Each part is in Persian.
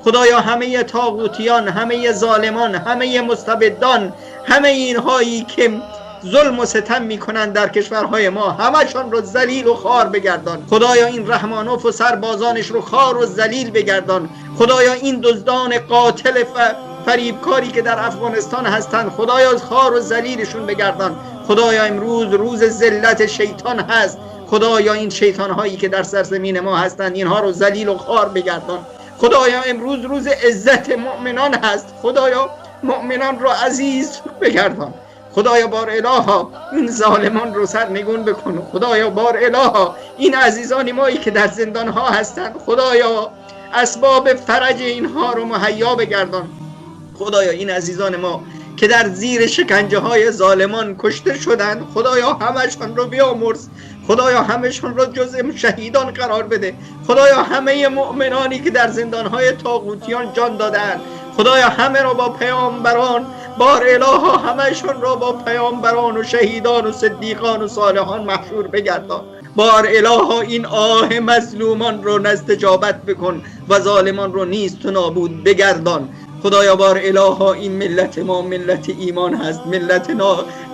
خدایا همه طاغوتیان، همه ظالمان، همه مستبدان، همه اینهایی که ظلم و ستم میکنند در کشورهای ما، همشان رو ذلیل و خوار بگردان. خدایا این رحمانوف و سربازانش رو خوار و ذلیل بگردان. خدایا این دزدان قاتل فریبکاری که در افغانستان هستند، خدایا خوار و ذلیلشون بگردان. خدایا امروز روز ذلت شیطان هست. خدایا این شیطان هایی که در سرزمین ما هستند، اینها رو ذلیل و خوار بگردان. خدایا امروز روز عزت مؤمنان هست. خدایا مؤمنان رو عزیز بگردان. خدایا بار الها این ظالمان رو سرنگون بکن. خدایا بار الها این عزیزان مایی که در زندان ها هستند، خدایا اسباب فرج اینها رو مهیا بگردان. خدایا این عزیزان ما که در زیر شکنجه های ظالمان کشته شدند، خدایا همشان رو بیامرز. خدایا همشان رو جزء شهیدان قرار بده. خدایا همه مؤمنانی که در زندان های طاغوتیان جان دادند، خدایا همه را با پیامبران، بار الها همشان را با پیامبران و شهیدان و صدیقان و صالحان محشور بگردان. بار الها این آه مظلومان رو نزد اجابت بکن و ظالمان رو نیست و نابود بگردان. خدایا بار الها این ملت ما ملت ایمان هست، ملت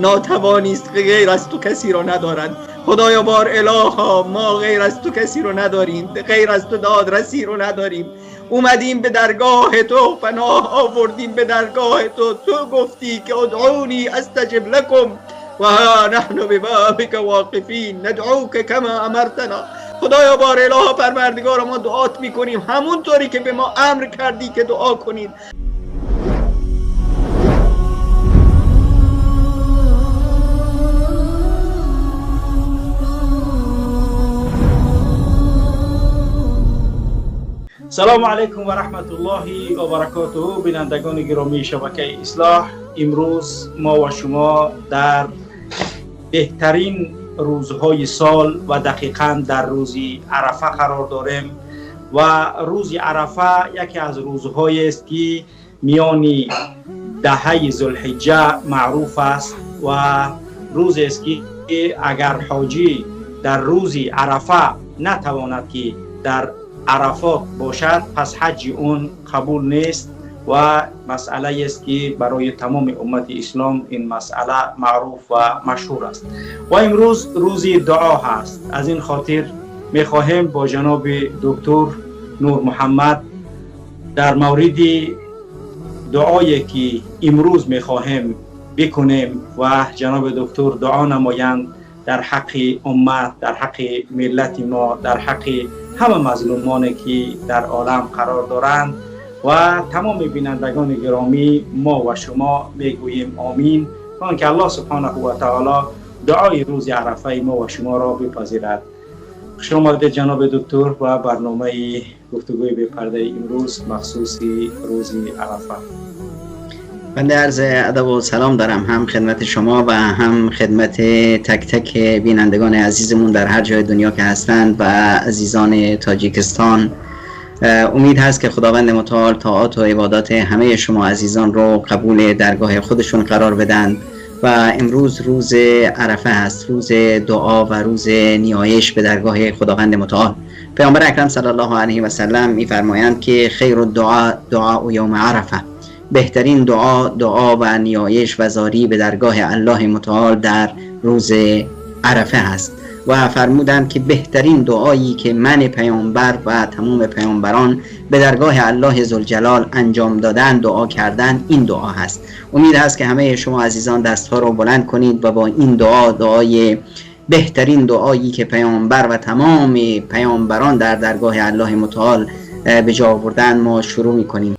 ناتوانی است که غیر از تو کسی رو ندارد. خدایا بار الها ما غیر از تو کسی رو نداریم، غیر از تو دادرسی رو نداریم. اومدیم به درگاه تو، پناه آوردیم به درگاه تو. تو گفتی که ادعونی استجب لکم و ها نحن ببابک واقفین ندعوک کما امرتنا. خدایا بار اله پروردگار ما دعات میکنیم همونطوری که به ما امر کردی که دعا کنیم. سلام علیکم و رحمت الله و برکاته. بینندگان گرامی شبکه اصلاح، امروز ما و شما در بهترین روزهای سال و دقیقاً در روز عرفه قرار داریم و روز عرفه یکی از روزهایی است که میان دهه ذوالحجه معروف است و روز است که اگر حاجی در روز عرفه نتواند که در عرفات باشد، پس حج اون قبول نیست و مسئله است که برای تمام امت اسلام این مسئله معروف و مشهور است و امروز روز دعا هست. از این خاطر میخواهیم با جناب دکتر نور محمد در مورد دعایی که امروز میخواهیم بکنیم و جناب دکتر دعا نمایند در حق امت، در حق ملت ما، در حق همه مظلومانی که در عالم قرار دارند و تمام بینندگان گرامی، ما و شما میگوییم آمین، تا که الله سبحانه و تعالی دعای روز عرفه ما و شما را بپذیرد. خوش آمدید جناب دکتر و برنامه گفتگوی بی پرده امروز مخصوص روز عرفه. بنده عرض ادب و سلام دارم هم خدمت شما و هم خدمت تک تک بینندگان عزیزمون در هر جای دنیا که هستند و عزیزان تاجیکستان. امید هست که خداوند متعال طاعات و عبادات همه شما عزیزان رو قبول درگاه خودشون قرار بدن و امروز روز عرفه هست، روز دعا و روز نیایش به درگاه خداوند متعال. پیامبر اکرم صلی الله علیه و سلم می‌فرمایند که خیر الدعاء دعاء یوم عرفه، بهترین دعا دعا و نیایش و زاری به درگاه الله متعال در روز عرفه هست و فرمودند که بهترین دعایی که من پیامبر و تمام پیامبران به درگاه الله ذوالجلال انجام دادن، دعا کردن، این دعا هست. امید هست که همه شما عزیزان دستها رو بلند کنید و با این دعا، دعای بهترین دعایی که پیامبر و تمام پیامبران در درگاه الله متعال به جا آوردن، ما شروع میکنیم.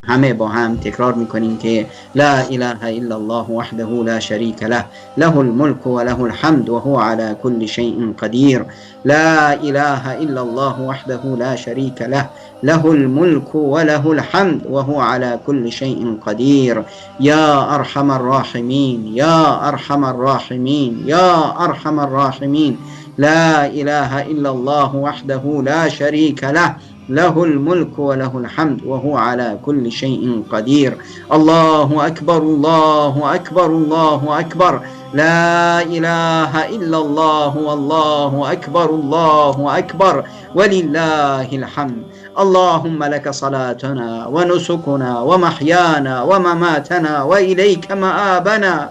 همه با هم تکرار میکنیم که لا اله الا الله وحده لا شریک له له الملک و له الحمد و هو علی كل شیء قدیر. لا اله الا الله وحده لا شریک له له الملک و له الحمد و هو علی كل شیء قدیر. یا ارحم الراحمین، یا ارحم الراحمین، یا ارحم الراحمین. لا اله الا الله وحده لا شریک له له الملك وله الحمد وهو على كل شيء قدير. الله أكبر الله أكبر الله أكبر، لا إله إلا الله والله أكبر الله أكبر ولله الحمد. اللهم لك صلاتنا ونسكنا ومحيانا ومماتنا وإليك مآبنا،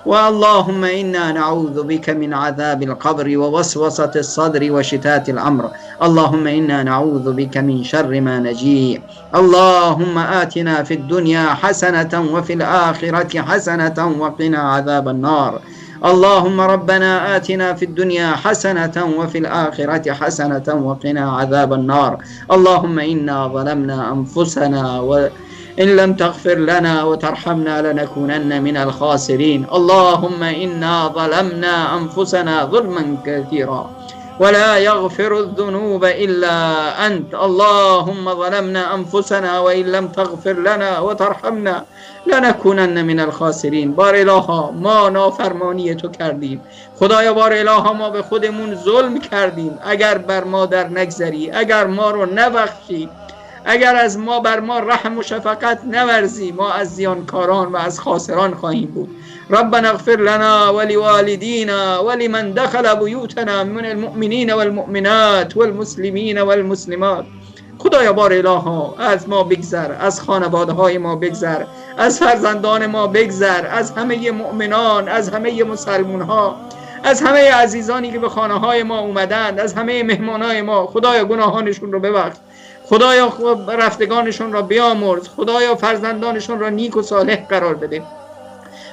واللهم إنا نعوذ بك من عذاب القبر ووسوسة الصدر وشتات الأمر. اللهم إنا نعوذ بك من شر ما نجيء. اللهم آتنا في الدنيا حسنة وفي الآخرة حسنة وقنا عذاب النار. اللهم ربنا آتنا في الدنيا حسنة وفي الآخرة حسنة وقنا عذاب النار. اللهم إنا ظلمنا أنفسنا وإن لم تغفر لنا وترحمنا لنكونن من الخاسرين. اللهم إنا ظلمنا أنفسنا ظلما كثيرا ولا يغفر الذنوب إلا أنت. اللهم ظلمنا أنفسنا وإن لم تغفر لنا وترحمنا لنكونن من الخاسرین. بار الها ما نافرمانی تو کردیم، خدایا بار الها ما به خودمون ظلم کردیم. اگر بر ما در نگذری، اگر ما رو نبخشی، اگر از ما بر ما رحم و شفقت نورزی، ما از زیانکاران و از خاسران خواهیم بود. ربنا اغفر لنا ولوالدینا ولمن دخل بیوتنا من المؤمنین والمؤمنات والمسلمین والمسلمات. خدایا بار الها از ما بگذر، از خانواده های ما بگذر، از فرزندان ما بگذر، از همه مؤمنان، از همه مسلمون ها، از همه عزیزانی که به خانه های ما اومدند، از همه مهمانای ما. خدایا گناهانشون رو ببخش، خدایا رفتگانشون را بیامرز، خدایا فرزندانشون را نیک و صالح قرار بده.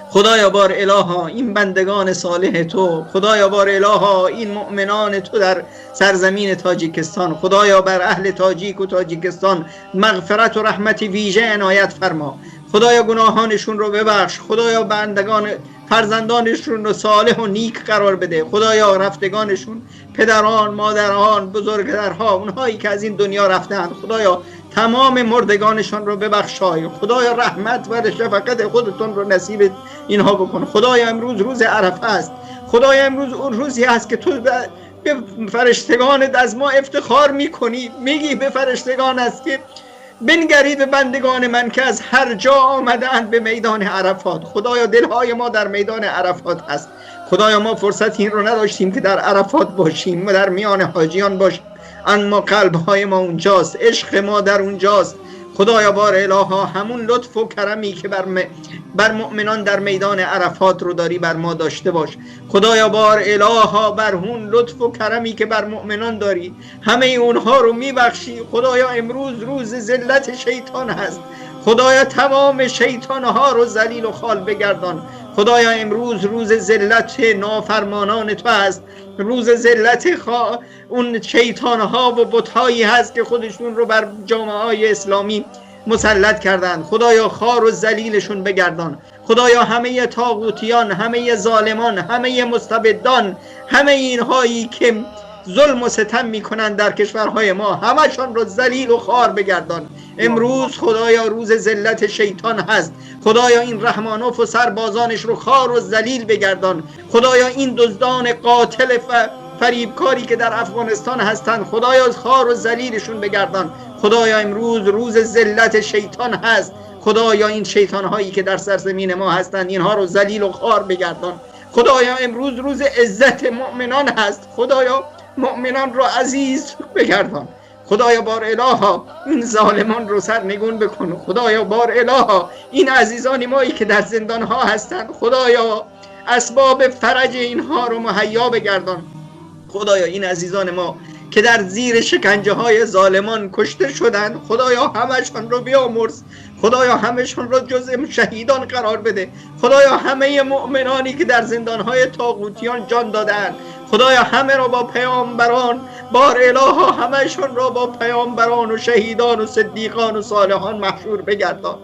خدایا بار الها این بندگان صالح تو، خدایا بار الها این مؤمنان تو در سرزمین تاجیکستان، خدایا بر اهل تاجیک و تاجیکستان مغفرت و رحمت ویژه عنایت فرما. خدایا گناهانشون رو ببخش، خدایا بندگان فرزندانشون رو صالح و نیک قرار بده. خدایا رفتگانشون، پدران، مادران، بزرگترها، اونهایی که از این دنیا رفتند، خدایا تمام مردگانشون رو ببخشای. خدایا رحمت و شفقت خودتون رو نصیب اینها بکن. خدایا امروز روز عرفه است، خدایا امروز اون روزی است که تو به فرشتگانت از ما افتخار میکنی، میگی به فرشتگان است که بنگرید به بندگان من که از هر جا آمدند به میدان عرفات. خدایا دلهای ما در میدان عرفات هست. خدایا ما فرصت این رو نداشتیم که در عرفات باشیم و در میان حاجیان باشیم، اما قلبهای ما اونجاست، عشق ما در اونجاست. خدایا بار الها همون لطف و کرمی که بر مؤمنان در میدان عرفات رو داری بر ما داشته باش. خدایا بار الها بر اون لطف و کرمی که بر مؤمنان داری همه اونها رو میبخشی. خدایا امروز روز ذلت شیطان هست، خدایا تمام شیطانها رو ذلیل و خال بگردان. خدایا امروز روز ذلت نافرمانان تو هست، روز ذلت اون شیطانها و بتهایی هست که خودشون رو بر جامعه های اسلامی مسلط کردند. خدایا خار و ذلیلشون بگردان. خدایا همه طاغوتیان، همه ظالمان، همه مستبدان، همه اینهایی که ظلم و ستم میکنند در کشورهای ما، همشان رو ذلیل و خوار بگردان. امروز خدایا روز ذلت شیطان هست. خدایا این رحمانوف و سربازانش رو خوار و ذلیل بگردان. خدایا این دزدان قاتل فریبکاری که در افغانستان هستند، خدایا خوار و ذلیلشون بگردان. خدایا امروز روز ذلت شیطان هست. خدایا این شیطان هایی که در سرزمین ما هستند، اینها رو ذلیل و خوار بگردان. خدایا امروز روز عزت مؤمنان هست. خدایا مؤمنان رو عزیز بگردان. خدایا بار الها این ظالمان رو سرنگون بکن. خدایا بار الها این عزیزان مایی که در زندان ها هستند، خدایا اسباب فرج اینها رو مهیا بگردان. خدایا این عزیزان ما که در زیر شکنجه های ظالمان کشته شدند، خدایا همشان رو بیامرز. خدایا همشان رو جزء شهیدان قرار بده. خدایا همه مؤمنانی که در زندانهای طاغوتیان جان دادند، خدایا همه را با پیامبران، بار الها همشان را با پیامبران و شهیدان و صدیقان و صالحان محشور بگردان.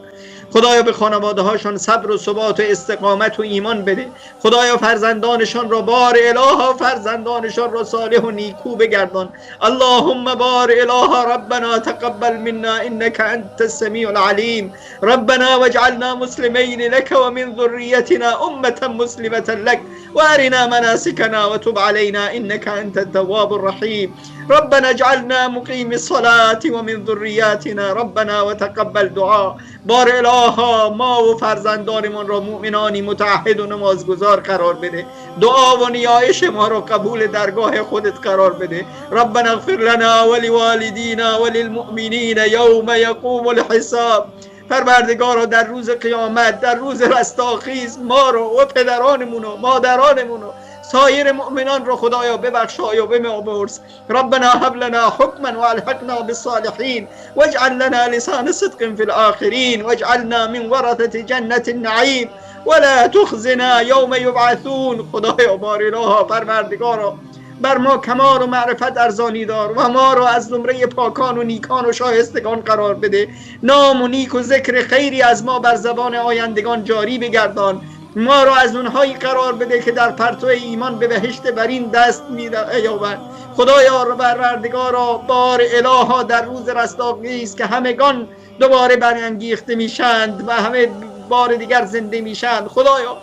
خدایا به خانواده هاشان صبر و ثبات و استقامت و ایمان بده. خدایا فرزندانشان را بار الها فرزندانشان را صالح و نیکو بگردان. اللهم بار الها ربنا تقبل منا انك انت السمیع العلیم. ربنا واجعلنا مسلمین لك ومن ذریتنا امة مسلمة لك وارنا مناسكنا وتب علينا انك انت التواب الرحیم. ربنا اجعلنا مقیم الصلاة و من ذریاتنا ربنا وتقبل دعا. بار الها ما و فرزندانمان را مؤمنانی متعهد و نمازگزار قرار بده. دعا و نیایش ما را قبول درگاه خودت قرار بده. ربنا اغفر لنا ولوالدینا وللمؤمنین یوم یقوم الحساب. پروردگارا در روز قیامت، در روز رستاخیز ما رو و پدرانمون و مادرانمون و سایر مؤمنان رو خدایا ببخشای و بمرز. ربنا هب لنا حکما والحقنا بالصالحین واجعل لنا لسان صدق فی الاخرین واجعلنا من ورثة جنة النعیم ولا تخزنا یوم یبعثون. خدایا بار الها پروردگارا بر ما کمال و معرفت ارزانی دار و ما را از زمره پاکان و نیکان و شایستگان قرار بده. نام و نیک و ذکر خیری از ما بر زبان آیندگان جاری بگردان. ما را از اونهایی قرار بده که در پرتو ایمان به بهشت برین دست می‌یابند. خدایا پروردگارا بار الها در روز رستاخیز که همگان دوباره برانگیخته میشند و همه بار دیگر زنده میشند، خدایا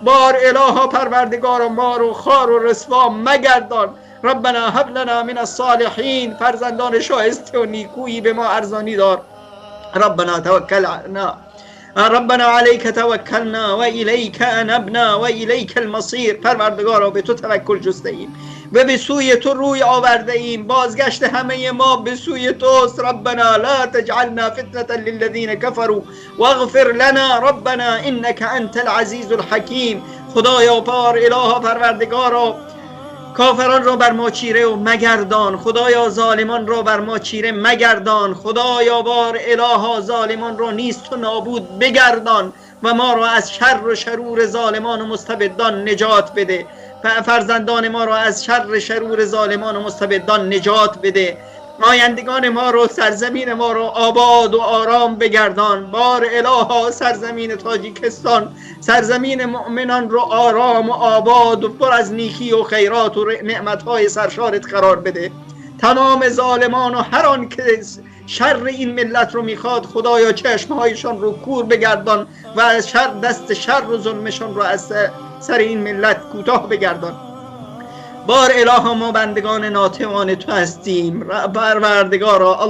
بار الها پروردگارا ما رو خار و رسوا مگردان. ربنا هب لنا من الصالحین. فرزندان شایسته و نیکویی به ما ارزانی دار. ربنا توکلنا ربنا علیک توکلنا و الیک انبنا و الیک المصیر. پروردگارا به تو توکل جسته ایم و به سوی تو روی آورده ایم، بازگشت همه ما به سوی توست. ربنا لا تجعلنا فتنة للذین كفروا واغفر لنا ربنا انك انت العزیز الحکیم. خدایا بار الها پروردگارا کافران را بر ما چیره و مگردان. خدایا ظالمان را بر ما چیره مگردان. خدایا بار الها ظالمان را نیست و نابود بگردان و ما را از شر و شرور ظالمان و مستبدان نجات بده. فرزندان ما را از شر شرور ظالمان و مستبدان نجات بده. آیندگان ما رو، سرزمین ما رو آباد و آرام بگردان. بار الها سرزمین تاجیکستان، سرزمین مؤمنان رو آرام و آباد و پر از نیکی و خیرات و نعمتهای سرشارت قرار بده. تمام ظالمان و هر آن که شر این ملت رو میخواد، خدایا چشمهایشان رو کور بگردان و از شر دست شر و ظلمشان رو از سر این ملت کوتاه بگردان. بار الها ما بندگان ناتوان تو هستیم. پروردگارا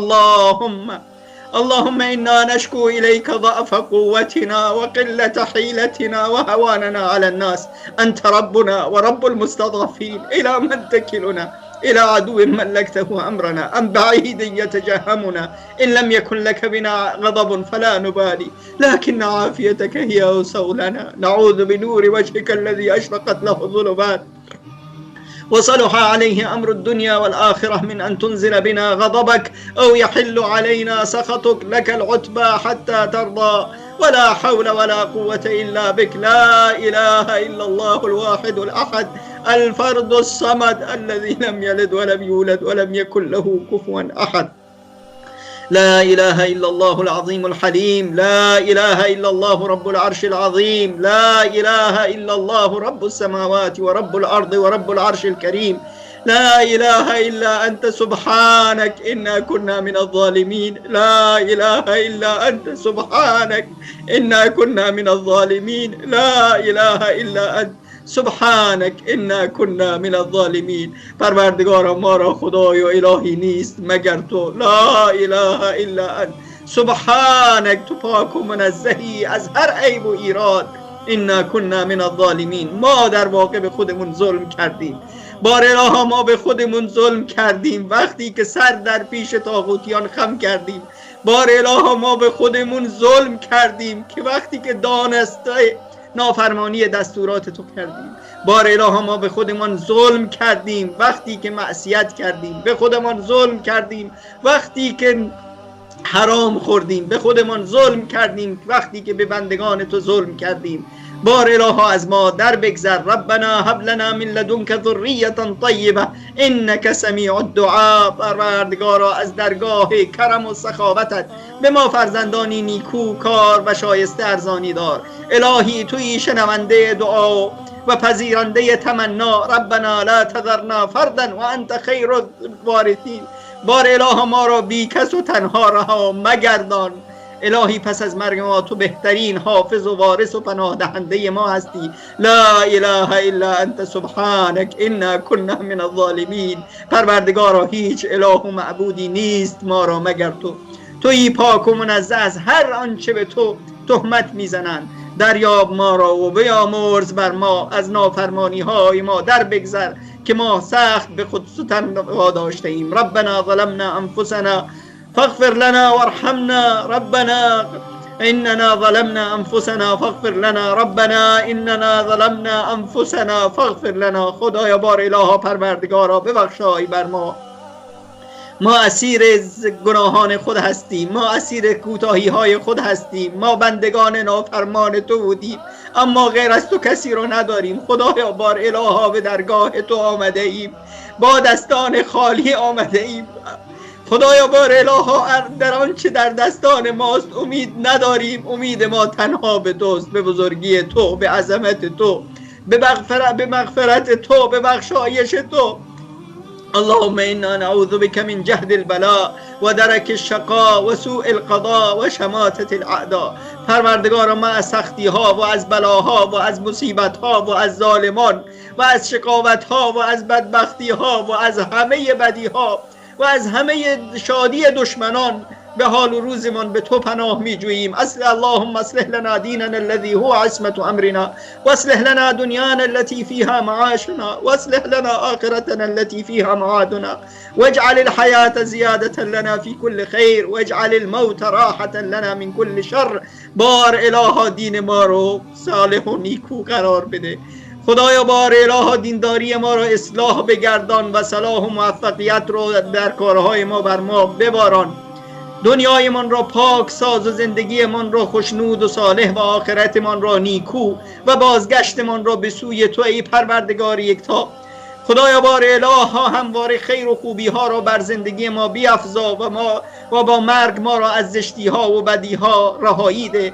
اللهم انا نشکو الیک ضعف قوتنا و قلة حیلتنا و هواننا علی الناس. انت ربنا و رب المستضعفین. الى من تکلنا؟ الى عدو ملكته امرنا ام بعيد يتجهمنا. ان لم يكن لك بنا غضب فلا نبالي، لكن عافيتك هي اوسع لنا. نعوذ بنور وجهك الذي اشرقت له الظلمات وصلح عليه أمر الدنيا والآخرة من أن تنزل بنا غضبك أو يحل علينا سخطك. لك العتبى حتى ترضى، ولا حول ولا قوة إلا بك. لا إله إلا الله الواحد الأحد الفرد الصمد الذي لم يلد ولم يولد ولم يكن له كفوا أحد. لا إله إلا الله العظيم الحليم. لا إله إلا الله رب العرش العظيم. لا إله إلا الله رب السماوات ورب الأرض ورب العرش الكريم. لا إله إلا أنت سبحانك إنا كنا من الظالمين. لا إله إلا أنت سبحانك إنا كنا من الظالمين. لا إله إلا أنت سبحانك انا كنا من الظالمین. پروردگارا ما را خدای و الهی نیست مگر تو. لا اله الا انت سبحانك، تو پاک و منزهی از هر عیب و ایراد. انا كنا من الظالمین. ما در واقع به خودمون ظلم کردیم. بار الها ما به خودمون ظلم کردیم وقتی که سر در پیش طاغوتیان خم کردیم. بار الها ما به خودمون ظلم کردیم که وقتی که دانسته نافرمانی دستورات تو کردیم. بار الها ما به خودمان ظلم کردیم وقتی که معصیت کردیم. به خودمان ظلم کردیم وقتی که حرام خوردیم. به خودمان ظلم کردیم وقتی که به بندگان تو ظلم کردیم. بار الها از ما در بگذر. ربنا هب لنا من لدنک ذریة طیبة انک سمیع الدعاء. پروردگارا از درگاه کرم و سخاوتت به ما فرزندانی نیکو کار و شایسته ارزانی دار. الهی تویی شنونده دعا و پذیرنده تمنا. ربنا لا تذرنا فردا و انت خیر الوارثین. بار اله ما را بی کس و تنها رها مگردان. الهی پس از مرگ ما تو بهترین حافظ و وارث و پناه دهنده ما هستی. لا اله الا انت سبحانك انا كنا من الظالمین. پروردگارا هیچ اله و معبودی نیست ما را مگر تو، تویی پاک و منزه از هر آنچه به تو تهمت میزنند. دریاب ما را و بیامرز بر ما، از نافرمانی های ما در بگذر که ما سخت به خود ستم واداشته ایم. ربنا ظلمنا انفسنا فاغفر لنا وارحمنا، ربنا اننا ظلمنا انفسنا فاغفر لنا، ربنا اننا ظلمنا انفسنا فاغفر لنا. خدایا بار الها پروردگارا ببخشای بر ما، ما اسیر گناهان خود هستیم، ما اسیر کوتاهی های خود هستیم، ما بندگان نافرمان تو بودیم، اما غیر از تو کسی رو نداریم. خدایا بار الها به درگاه تو آمده ایم، با دستان خالی آمده ایم. خدایا بار الها در آنچه در دستان ماست امید نداریم، امید ما تنها به توست، به بزرگی تو، به عظمت تو، به مغفرت تو، به بخشایش تو. اللهم انا نعوذ بك من جهد البلاء و درک الشقاء و سوء القضاء و شماتة الاعداء. پروردگارا ما از سختی ها و از بلاها و از مصیبت ها و از ظالمان و از شقاوت ها و از بدبختی ها و از همه بدی ها و از همه شادی دشمنان به حال و روزمان به تو پناه می جوییم. اصل اللهم اصلح لنا دیننا الذي هو عصمة امرنا واصلح لنا دنیانا التي فيها معاشنا واصلح لنا آخرتنا التي فيها معادنا واجعل الحیاة زیادة لنا في كل خیر واجعل الموت راحة لنا من كل شر. بار الها دین ما رو صالح و نیکو قرار بده. خدایا بار الها دینداری ما را اصلاح بگردان و صلاح و موفقیت رو در کارهای ما بر ما بباران. دنیایمان را پاک ساز و زندگیمان را خوشنود و صالح و آخرتمان را نیکو و بازگشتمان را به سوی تو ای پروردگار یکتا. خدایا بار الها همواره خیر و خوبی ها را بر زندگی ما بیفزا و ما و با مرگ ما را از زشتی ها و بدی ها رهایی ده.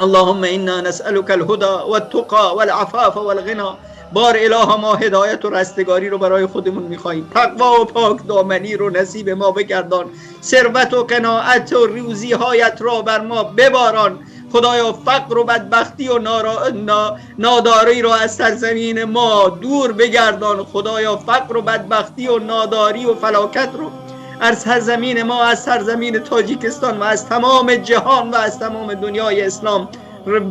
اللهم انا نسألك الهدى والتقى والعفاف والغنى. بار اله ما هدایت و رستگاری رو برای خودمون میخواییم، تقوا و پاک دامنی رو نصیب ما بگردان، ثروت و قناعت و روزی هایت را بر ما بباران. خدایا فقر و بدبختی و ناداری را از سرزمین ما دور بگردان. خدایا فقر و بدبختی و ناداری و فلاکت رو از سرزمین ما، از سرزمین تاجیکستان و از تمام جهان و از تمام دنیای اسلام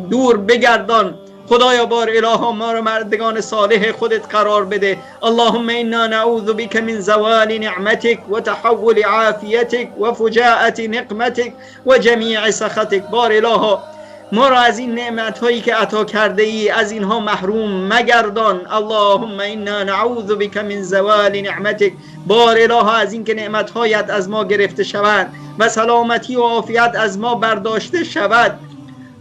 دور بگردان. خدایا بار الها ما را مردگان صالح خودت قرار بده. اللهم انا نعوذ بك من زوال نعمتك و تحول عافیتك و فجاءة نقمتك و جمیع سخطك. بار الها ما را از این نعمت هایی که عطا کرده ای از اینها محروم مگردان. اللهم انا نعوذ بك من زوال نعمتك. بار الها از این که نعمت هایت از ما گرفته شود و سلامتی و عافیت از ما برداشته شود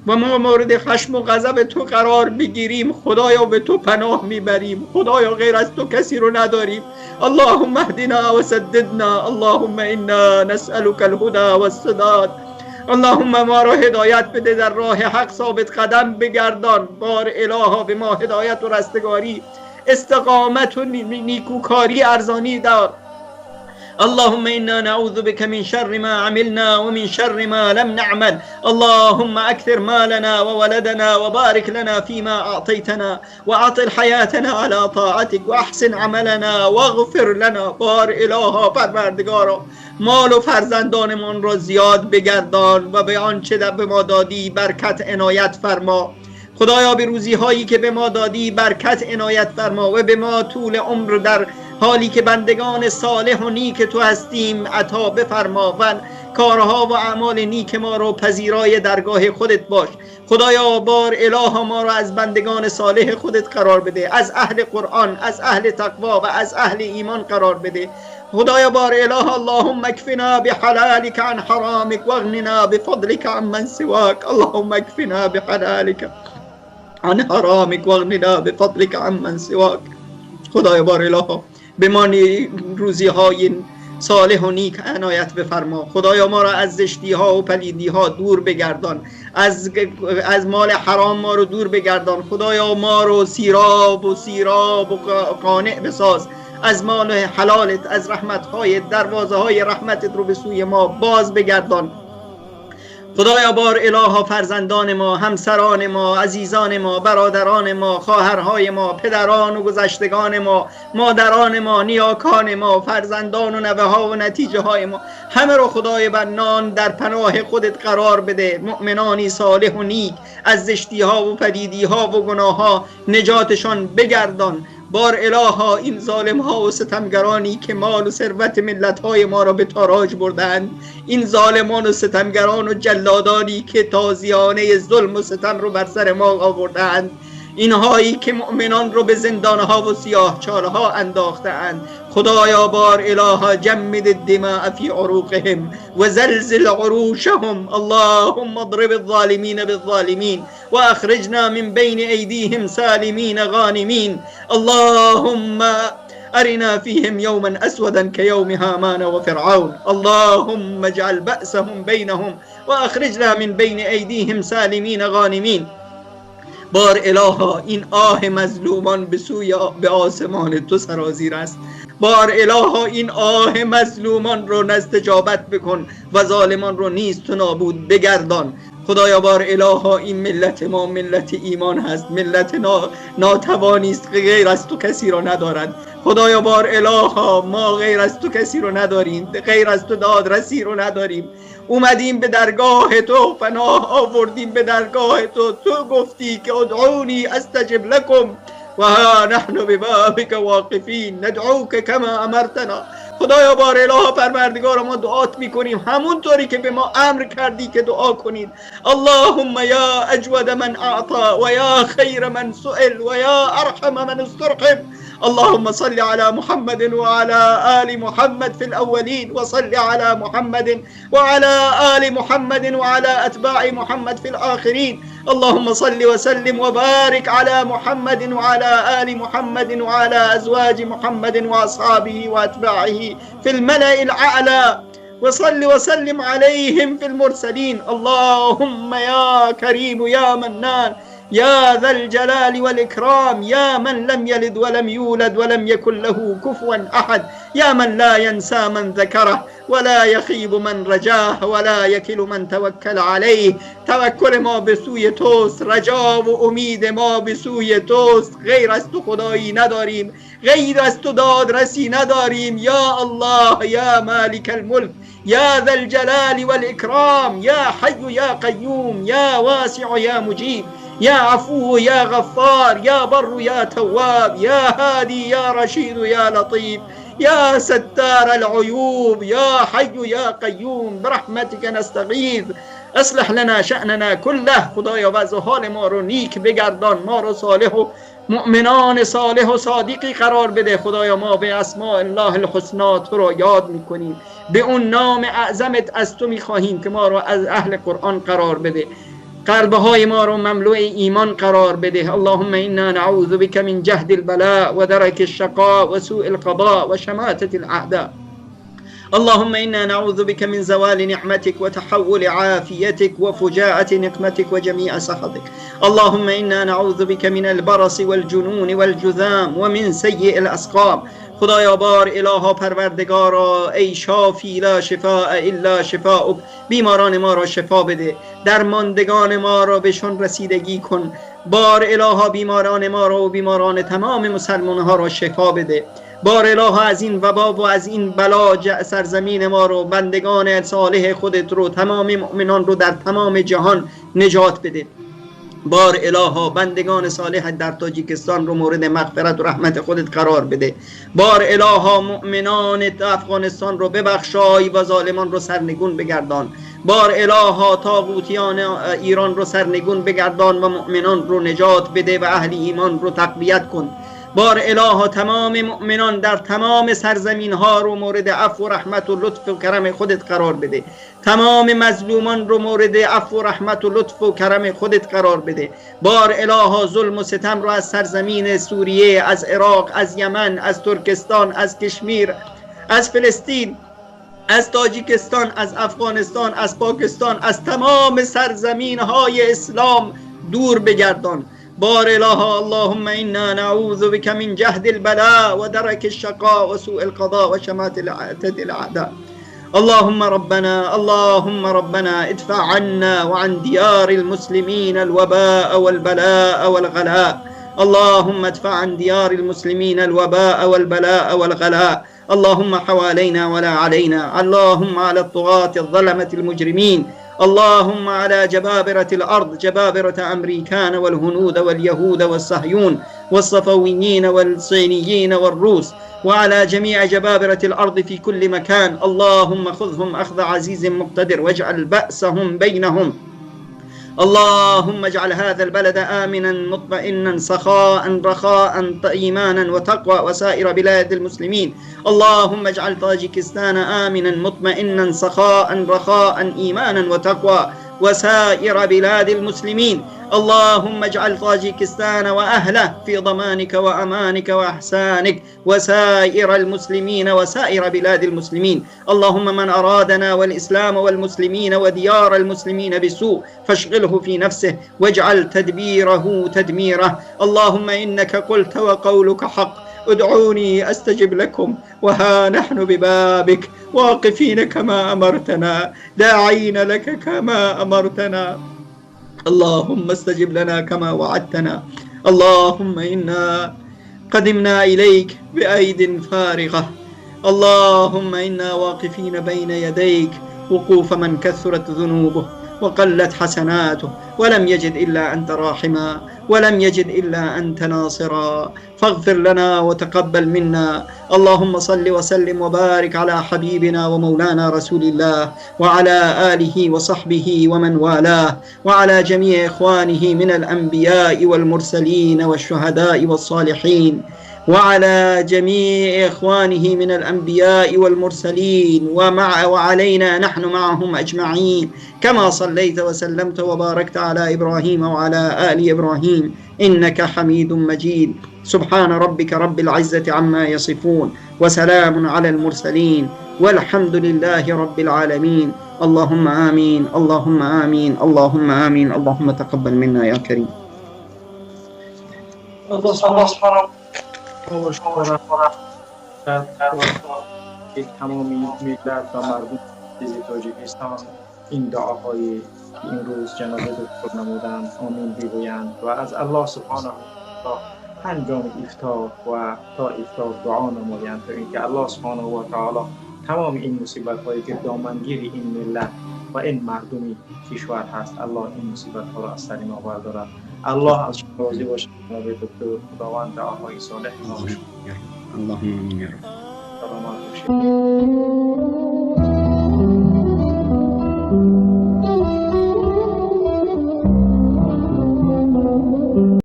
و ما مورد خشم و غضب تو قرار بگیریم. خدایا به تو پناه میبریم، خدایا غیر از تو کسی رو نداریم. اللهم اهدنا و سددنا، اللهم انا نسألك الهدى والسداد. اللهم ما را هدایت بده، در راه حق ثابت قدم بگردان. بار الها به ما هدایت و رستگاری، استقامت و نیکوکاری ارزانی دار. اللهم إنا نعوذ بك من شر ما عملنا ومن شر ما لم نعمل. اللهم أكثر مالنا وولدنا وبارك لنا فيما أعطيتنا وأطل حياتنا على طاعتك وأحسن عملنا واغفر لنا. بار الها پروردگارا مال و فرزندانمان را زیاد بگردان و به آنچه به ما دادی برکت عنایت فرما. خدایا به روزی هایی که به ما دادی برکت عنایت فرما و به ما طول عمر در حالی که بندگان صالح و نیک تو هستیم عطا بفرما و کارها و اعمال نیک ما رو پذیرای درگاه خودت باش. خدایا بار اله ما را از بندگان صالح خودت قرار بده، از اهل قرآن، از اهل تقوا و از اهل ایمان قرار بده. خدایا بار اله اللهم اکفنا بحلالک عن حرامک واغننا بفضلک عمن سواک. اللهم اکفنا بحلالک عن حرامک واغننا بفضلک عمن سواک. خدایا بار اله به ما روزی های صالح و نیک عنایت بفرما. خدایا ما را از زشتی ها و پلیدی ها دور بگردان، از مال حرام ما رو دور بگردان. خدایا ما رو سیراب و سیراب و قانع بساز، از مال حلالت، از رحمت های دروازه های رحمتت رو به سوی ما باز بگردان. خدایا بار الها فرزندان ما، همسران ما، عزیزان ما، برادران ما، خواهرهای ما، پدران و گذشتگان ما، مادران ما، نیاکان ما، فرزندان و نوه ها و نتیجه های ما، همه رو خدای منان در پناه خودت قرار بده. مؤمنانی صالح و نیک از زشتی ها و پلیدی ها و گناه ها نجاتشان بگردان. بار الها این ظالم ها و ستمگرانی که مال و ثروت ملت های ما را به تاراج بردند، این ظالمان و ستمگران و جلادانی که تازیانه ظلم و ستم رو بر سر ما آوردند، اینهایی که مؤمنان رو به زندانها و سیاه چالها انداختند، خدایا بار الها جمد الدماء فی عروقهم و زلزل عروشهم. اللهم اضرب الظالمین بالظالمین و اخرجنا من بین ایدیهم سالمین غانمین. اللهم أرنا فيهم يوما أسودا كيوم هامان وفرعون. اللهم اجعل بأسهم بينهم وأخرجنا من بين أيديهم سالمين غانمين. بار الها این آه مظلومان به سوی به آسمان تو سرازیر است. بار الها این آه مظلومان رو نزد اجابت بکن و ظالمان رو نیست و نابود بگردان. خدایا بار الها این ملت ما ملت ایمان هست، ملت ناتوانی است، غیر از تو کسی رو ندارد. خدایا بار الها ما غیر از تو کسی رو نداریم، غیر از تو دادرسی رو نداریم. اومدیم به درگاه تو، پناه آوردیم به درگاه تو. تو گفتی که ادعونی استجب لکم و ها نحن ببابک واقفین ندعوک کما امرتنا. خدایا بار اله پروردگار ما دعات میکنیم همونطوری که به ما امر کردی که دعا کنید. اللهم یا اجود من اعطا و یا خیر من سئل و یا ارحم من استرحم. اللهم صل على محمد وعلى آل محمد في الأولين وصل على محمد وعلى آل محمد وعلى أتباع محمد في الآخرين. اللهم صل وسلم وبارك على محمد وعلى آل محمد وعلى أزواج محمد وأصحابه وأتباعه في الملأ الأعلى وصل وسلم عليهم في المرسلين. اللهم يا كريم يا منان يا ذا الجلال والإكرام يا من لم يلد ولم يولد ولم يكن له كفوا أحد يا من لا ينسى من ذكره ولا يخيب من رجاه ولا يكل من توكل عليه. توکل ما به سوی توست، رجا و امید ما به سوی توست. غیر از تو خدایی نداریم، غیر از تو دادرسی نداریم. یا الله یا مالک الملک یا ذا الجلال والإکرام یا حی یا قیوم یا واسع یا مجیب یا عفو یا غفار یا بر یا تواب یا هادی یا رشید یا لطیف یا ستار العیوب یا حی یا قیوم برحمتک نستغیث اصلح لنا شأننا كله. خدایا وضع حال ما رو نیک بگردان، ما رو صالح و مؤمنان صالح و صادقی قرار بده. خدایا ما به اسماء الله الحسنا تو رو یاد میکنیم، به اون نام اعظمت از تو میخواهیم که ما رو از اهل قرآن قرار بده، قلبهای ما رو مملوء ایمان قرار بده. اللهم انا نعوذ بك من جهد البلاء و درک الشقاء و سوء القضاء و شماتة الاعداء. اللهم انا نعوذ بك من زوال نعمتك وتحول عافيتك وفجاءة نقمتك وجميع سخطك. اللهم انا نعوذ بك من البرص والجنون والجذام ومن سيء الاسقام. خدایا بار الها پروردگارا، ای شافی لا شفاء الا شفاءک، بیماران ما را شفا بده، درماندگان ما را بهشون رسیدگی کن. بار الها بیماران ما را و بیماران تمام مسلمان ها را شفا بده. بار الها از این وبا و از این بلا سرزمین ما رو، بندگان صالح خودت رو، تمام مؤمنان رو در تمام جهان نجات بده. بار الها بندگان صالح در تاجیکستان رو مورد مغفرت و رحمت خودت قرار بده. بار الها مؤمنان افغانستان رو ببخشای و ظالمان رو سرنگون بگردان. بار الها طاغوتیان ایران رو سرنگون بگردان و مؤمنان رو نجات بده و اهل ایمان رو تقویت کن. بار الها تمام مؤمنان در تمام سرزمین ها رو مورد عفو و رحمت و لطف و کرم خودت قرار بده. تمام مظلومان رو مورد عفو و رحمت و لطف و کرم خودت قرار بده. بار الها ظلم و ستم رو از سرزمین سوریه، از عراق، از یمن، از ترکستان، از کشمیر، از فلسطین، از تاجیکستان، از افغانستان، از پاکستان، از تمام سرزمین های اسلام دور بگردان. بار الها اللهم انا نعوذ بك من جهد البلاء و درک الشقاء و سوء القضاء و شماتة الاعداء. اللهم ربنا، اللهم ربنا ادفع عنا وعن ديار المسلمين الوباء والبلاء والغلاء. اللهم ادفع عن ديار المسلمين الوباء والبلاء والغلاء. اللهم حوالينا ولا علينا. اللهم على الطغاة الظلمة المجرمين. اللهم على جبابرة الأرض، جبابرة أمريكان والهنود واليهود والصهيون والصفويين والصينيين والروس، وعلى جميع جبابرة الأرض في كل مكان. اللهم خذهم أخذ عزيز مقتدر واجعل بأسهم بينهم. اللهم اجعل هذا البلد آمنا مطمئنا سخاء رخاء إيمانا وتقوى وسائر بلاد المسلمين. اللهم اجعل طاجيكستان آمنا مطمئنا سخاء رخاء إيمانا وتقوى وسائر بلاد المسلمين. اللهم اجعل طاجيكستان وأهله في ضمانك وأمانك وإحسانك وسائر المسلمين وسائر بلاد المسلمين. اللهم من أرادنا والإسلام والمسلمين وديار المسلمين بسوء فاشغله في نفسه واجعل تدبيره تدميره. اللهم إنك قلت وقولك حق، ادعوني أستجب لكم، وها نحن ببابك واقفين كما أمرتنا، داعين لك كما أمرتنا. اللهم استجب لنا كما وعدتنا. اللهم إنا قدمنا إليك بأيد فارغة. اللهم إنا واقفين بين يديك وقوف من كثرت ذنوبه وقلت حسناته، ولم يجد إلا أنت راحما، ولم يجد إلا أنت ناصرا، فاغفر لنا وتقبل منا. اللهم صل وسلم وبارك على حبيبنا ومولانا رسول الله وعلى آله وصحبه ومن والاه، وعلى جميع إخوانه من الأنبياء والمرسلين والشهداء والصالحين، وعلى جميع إخوانه من الأنبياء والمرسلين، وعلينا نحن معهم أجمعين، كما صليت وسلمت وباركت على إبراهيم وعلى آل إبراهيم إنك حميد مجيد. سبحان ربك رب العزة عما يصفون، وسلام على المرسلين، والحمد لله رب العالمين. اللهم آمين، اللهم آمين، اللهم آمين. اللهم تقبل منا يا كريم. الله سبحانه تمام ملت و مردم تاجیکستان این دعاهای که امروز جناب دکتر نمودند آمین بگویند و از الله سبحانه و تعالی هنگام افطار و تا افطار دعا نمایند تا اینکه الله سبحانه و تعالی تمام این مصیبت هایی که دامنگیر این ملت و این مردمی کشور هست، الله این مصیبت ها را از سر ما بردارد. الله از شما راضی باشد جناب دکتر. خداوند دعاهای صالح ما. اللهم آمین یا رب. سلامت باشید.